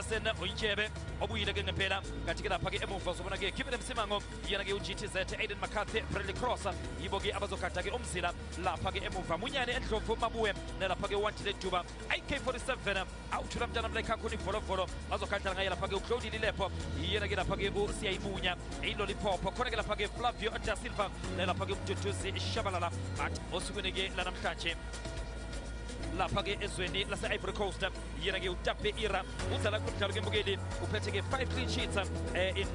Peterson uyintshebe obuyile ke ngempela. Kanti ke lapha ke emuva uzobona ke Given Msimango, yena ke uGTZ, Aiden McCarthy, Bradley Cross, yibo ke abazogada ke umzila lapha ke emuva. Munyane Endlovu Mabuwe nalapha ke Wandile Duba. AK47 awuthula mntana mlekha khona ivolovolo bazogadlala ngaye lapha ke uClaudie Lilepo, yena ke lapha ke uSiyayimunya iLollipop, khona ke lapha ke Flavio da Silva nalapha ke uMduduzi Shabalala. Bathi osukwini ke lanamhlanje lapha ke ezweni lase-Ivory Coast, yena ke uTape Ira udlala kulomdlalo ke mbukeli, uphethe ke 5 clean sheets in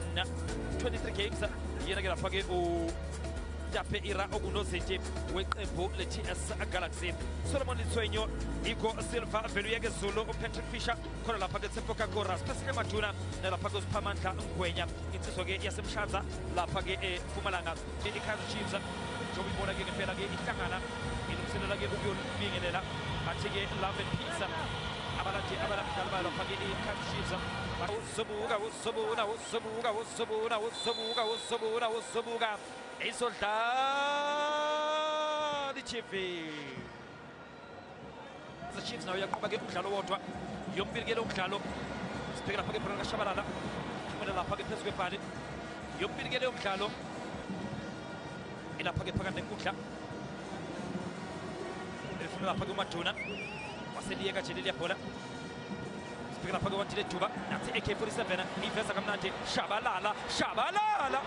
23 games. Yena ke lapha ke uTape Ira okunozinti weqembu le-TS Galaxy. Solomon Litswenyo, Igor Silva, Veluyeke Zulu, Patrick Fisher, khona lapha ke Tshepo Kakora, Siphesile Maduna nalapha ke uSiphamandla Ngwenya, insizwa ke yaseMshaza lapha ke eMpumalanga. I-Kaizer Chiefs njengoba ibona ke ngempela ke ihlangana ilungiselela ke ukuyolibingelela, bathi ke love and peace abalandi abalabadlali bayo lapha ke i-Kaizer Chiefs. Uzobuka, uzobona, uzobuka, uzobona, uzobuka, uzobona, uzobuka, izodlala i-TV. The Chiefs nayo yaqhuba ke umdlalo wodwa, yombili ke lo mdlalo. Sibheke lapha ke ibhola likaShabalala, phumela lapha ke phezu kwepali. Yombili ke leyo mdlalo ilapha ke phakathi nenkundla, elifuna lapha ke uMaduna waseliyeka nje leliya bhola. Sibheke lapha ke Wandile Duba, nathi AK47 iveza kamnandi. Shabalala, Shabalala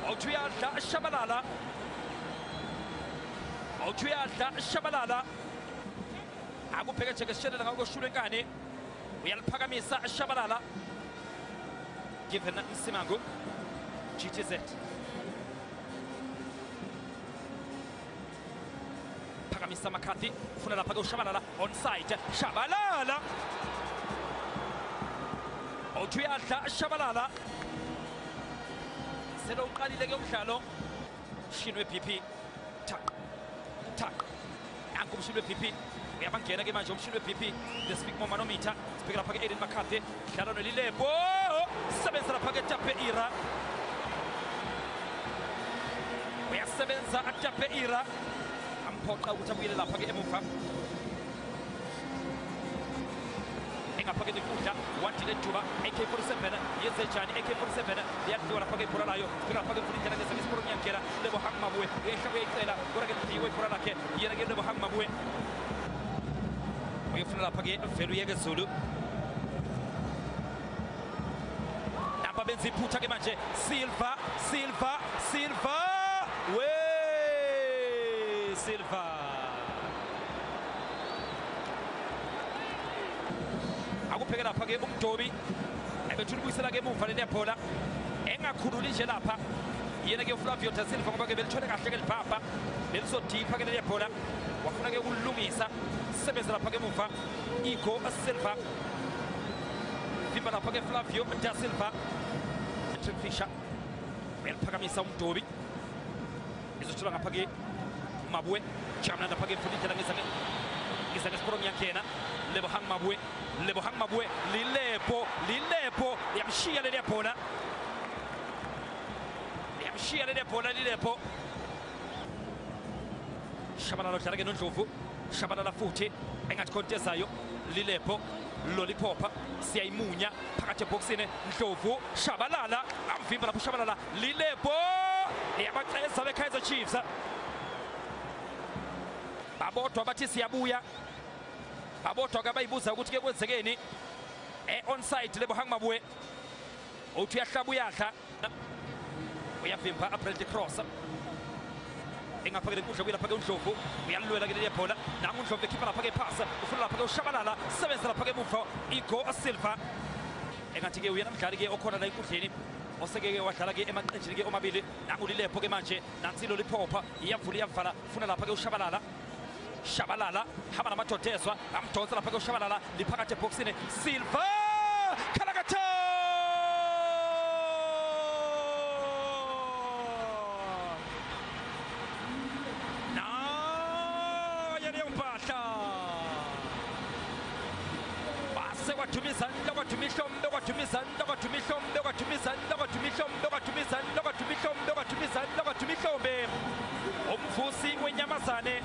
awuthi uyadla Shabalala, awuthi uyadla Shabalala. Akubheke nje ngesishelela ngakoshula enkani, uyaliphakamisa Shabalala. Given Msimango, GTZ phakamisa McCarthy, ufuna lapha ke uShabalala, onside Shabalala, awuthi uyadla Shabalala. Selo uqalile ke umdlalo, mshini we-BP, thaq thaq, nanku umshini we-BP uyabangena ke manje umshini we-BP, the sphygmomanometer. Sibheke lapha ke Aiden McCarthy, dlala noLilebo, sebenza lapha ke Tape Ira, uyasebenza Tape Ira, amphoqa ukuthi abuyele lapha ke emuva. Engapha ke nenkundla Wandile Duba, AK47 yenzenjani? AK47 liyadliwa lapha ke ibhola layo. Fika lapha ke mfuna indlela ngezange isiporo ngiyangena. Lebohang Maboe uyehla uyayicela, kodwa ke lidliwe ibhola lakhe. Yena ke Lebohang Maboe uyofuna lapha ke Veluyeke Zulu. Lapha benza iphutha ke manje. Silva, Silva, Silva, we Silva. Akubheke lapha ke umdobi ebethula ubuyisela ke emuva leliya bhola, engakhululi nje lapha yena ke uFlavio da Silva, ngoba ke belithole kahle ke libhabha belizodipha ke leliya bhola, wafuna ke ukulungisa. Sebenza lapha ke emuva Igor Silva, vimba lapha ke Flavio da Silva. Patrick Fisher uyaliphakamisa umdobi, izothola ngapha ke Maboe, jamna lapha ke mfuna indlela ngezange ngizange siporo ngiyangena. Lebohang Maboe, Lebohang Maboe, Lilepo, Lilepo liyamshiya leliya bhola, liyamshiya leliya bhola Lilepo. Shabalala udlala ke noNdlovu, Shabalala futhi engathi khontezayo. Lilepo, Lolipopha, siyayimunya phakathi ebhokisini. Ndlovu, Shabalala amvimba lapho Shabalala. Lilepo liyabaceza beKaizer Chiefs, babodwa bathi siyabuya, babodwa ke abayibuza ukuthi ke kwenzekeni. E-onside Lebohang Maboe, uthi uyahlaba uyadla, uyavimba Bradley Cross. Engapha ke lenkundla kuya lapha ke uNdlovu, uyalwela ke leliya bhola. Nangu uNdlovu ekhipha lapha ke phasa, ufuna lapha ke uShabalala, sebenza lapha ke emuva Igor Silva. Engathi ke uyena mdlali ke okhona la enkundleni oseke ke wadlala ke emaqenjini ke omabili. Nangu Lilepo ke manje, nansi Loliphopha iyavula iyavala, ufuna lapha ke uShabalala. Shabalala hamba namadoda ezwa, amdonsa lapha ke uShabalala, liphakathi ebhokisini. Silva, Khalakatha, naye leyo mpahla wase kwaduma izandla, kwaduma ihlombe, kwaduma izandla, kwaduma ihlombe, kwaduma izandla, kwaduma ihlombe, kwaduma izandla, kwaduma ihlombe, kwaduma izandla, kwaduma ihlombe. Umvusi wenyamazane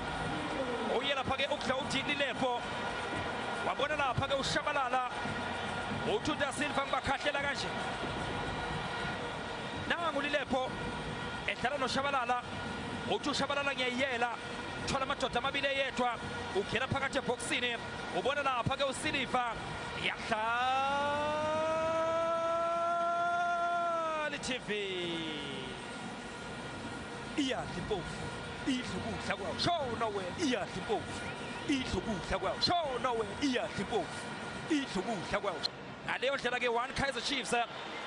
uye lapha ke ukudla uthi Lilepo. Ubona lapha ke uShabalala, uThuda Silva ngibakhahlela kanje. Nangu Lilepo edlala noShabalala, uthi uShabalala ngiyayiyela, thola amadoda amabili eyedwa, ungena phakathi ebhokisini. Ubona lapha ke uSilva, yadlala i-TV. Iyadla impofu, idla ukudla kwawo, shona wena. Iyadla impofu, idla ukudla kwawo, shona wena. Iyadla impofu, idla ukudla kwawo. Ngaleyo ndlela ke 1 Kaizer Chiefs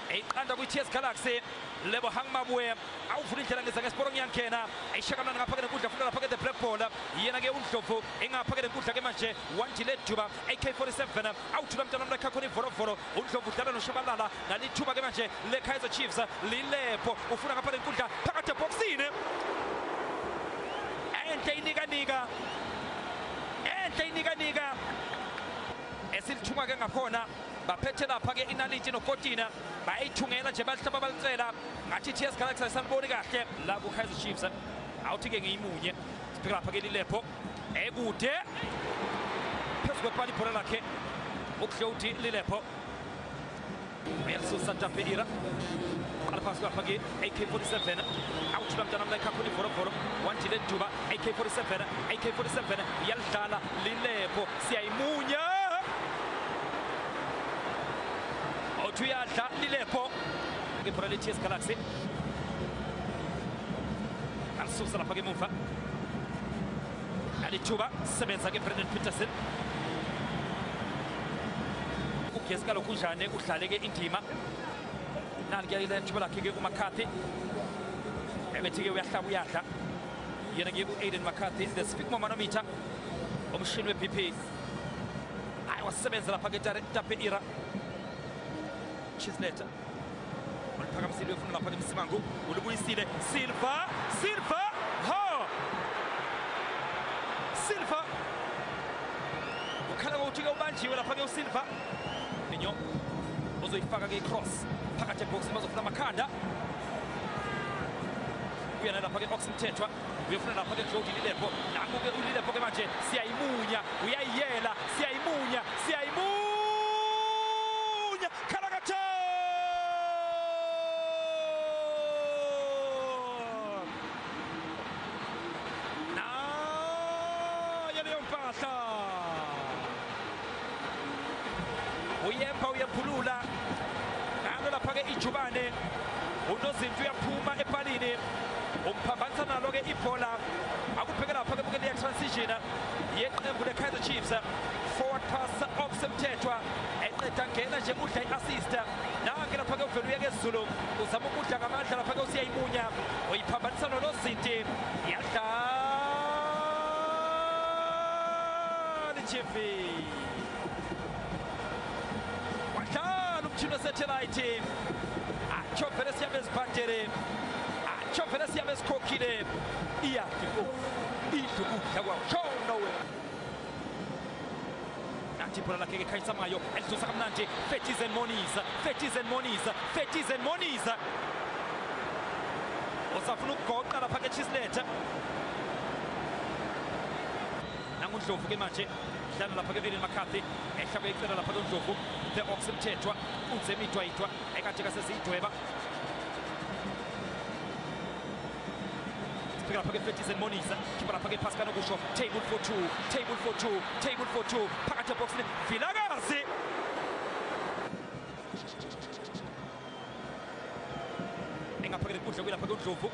eyiqanda kwi-TS Galaxy. Lebohang Maboe awuvula indlela ngeza ngesiporo ngiyangena, ayishaka mnandi ngapha ke nenkundla, funa lapha ke the black ball, yena ke uNdlovu engapha ke nenkundla ke manje. Wandile Duba AK47 awuthula mntana mnakha khona ivolovolo. uNdlovu udlala noShabalala, nalithuba ke manje le Kaizer Chiefs. Lilepo ufuna ngapha nenkundla phakathi ebhokisini, enhle inikanika, enhle inikanika esilithunga ke ngakhona. Baphethe lapha ke inaliti nokotina, bayithungela nje, balihlaba balicela ngathi TS Galaxy ayisaliboni kahle la ku Kaizer Chiefs. Awuthi ke ngiyimunye, sibheka lapha ke Lilepo ekude phezu kwepali ibhola lakhe uClodi Lilepo uyalisusa. Tapeira qala phasi lapha ke AK47 awuthula mntana mna khona ivolovolo. Wandile Duba AK47 AK47 iyalidlala Lilepo, siyayimunya, awuthi uyadla Lilepo ibhola le-TS Galaxy, alisusa lapha ke emuva alithuba sebenza ke Brandon Peterson. Ugesi kalokhu njani udlale ke indima nali ke lethuba lakhe ke kuMcCarthy, ebethi ke uyahlaba uyadla yena ke u-Aiden McCarthy, the sphygmomanometer, umshini we-BP. Hayi, wasebenza lapha ke Tapeira. Chisleta uliphakamisile, uyofuna lapha ke Msimangu, ulibuyisile Silva, Silva, ha Silva ukhala ngokuthi ke ubanjiwe lapha ke uSilva. Nyo uzoyifaka ke i-cross phakathi ebhokisini, bazofuna amakhanda. Uyena lapha ke Ox Mthethwa, uyofuna lapha ke Claude Lilepo. Nangu ke uLilepo ke manje, siyayimunya, uyayiyela, siyayimunya, siyayimunya, khalakatha nayo leyo mpahla, uyemba uyephulula ngalo lapha ke ijubane. Unozinto uyaphuma epalini, umphambanisa nalo ke ibhola. Akubheke lapha ke bukele transition yeqembu le-Kaizer Chiefs, forward pass Ox Mthethwa eqeda ngena nje udla i-assist. Nange lapha ke uvele uya kezulu, uzama ukudla ngamandla lapha ke usiyayimunya, uyiphambanisa nonozinti, yadlala i-TV, wadlala umtshini wesetellite. Atsho vele siyabe sibhadele, atsho vele siyabe sikhokhile. Iyadla impofu, idla ukudla kwawo, shona wena. Nathi ibhola lakhe ke Khanyisa Mayo elidusa kamnandi. Fetizen Moniza, Fetizen Moniza, Fetizen Moniza usafuna ukugoqa lapha ke Chislet. NanguNdlovu ke manje dlala lapha ke Aiden McCarthy, ehla kuyicela lapha ke uNdlovu, the Ox Mthethwa unzema idwayidwa ekade kaseziyidweba. Sifika lapha ke Fetizen Monisa, khipha lapha ke phasi kanokusho, table for two, table for two, table for two phakathi ebhokisini, Vilakazi engaphakele kudla kuyilapha ke uNdlovu.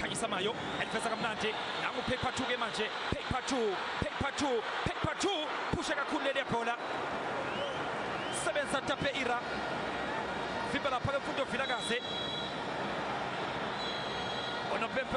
Khanyisa Mayo elifesa kamnandi, nangu paper 2 ke manje, paper 2, paper 2, paper 2, phusha kakhulu leli bhola, sebenza Tapeira, vimba lapha ke Mfundo Vilakazi, onompempe.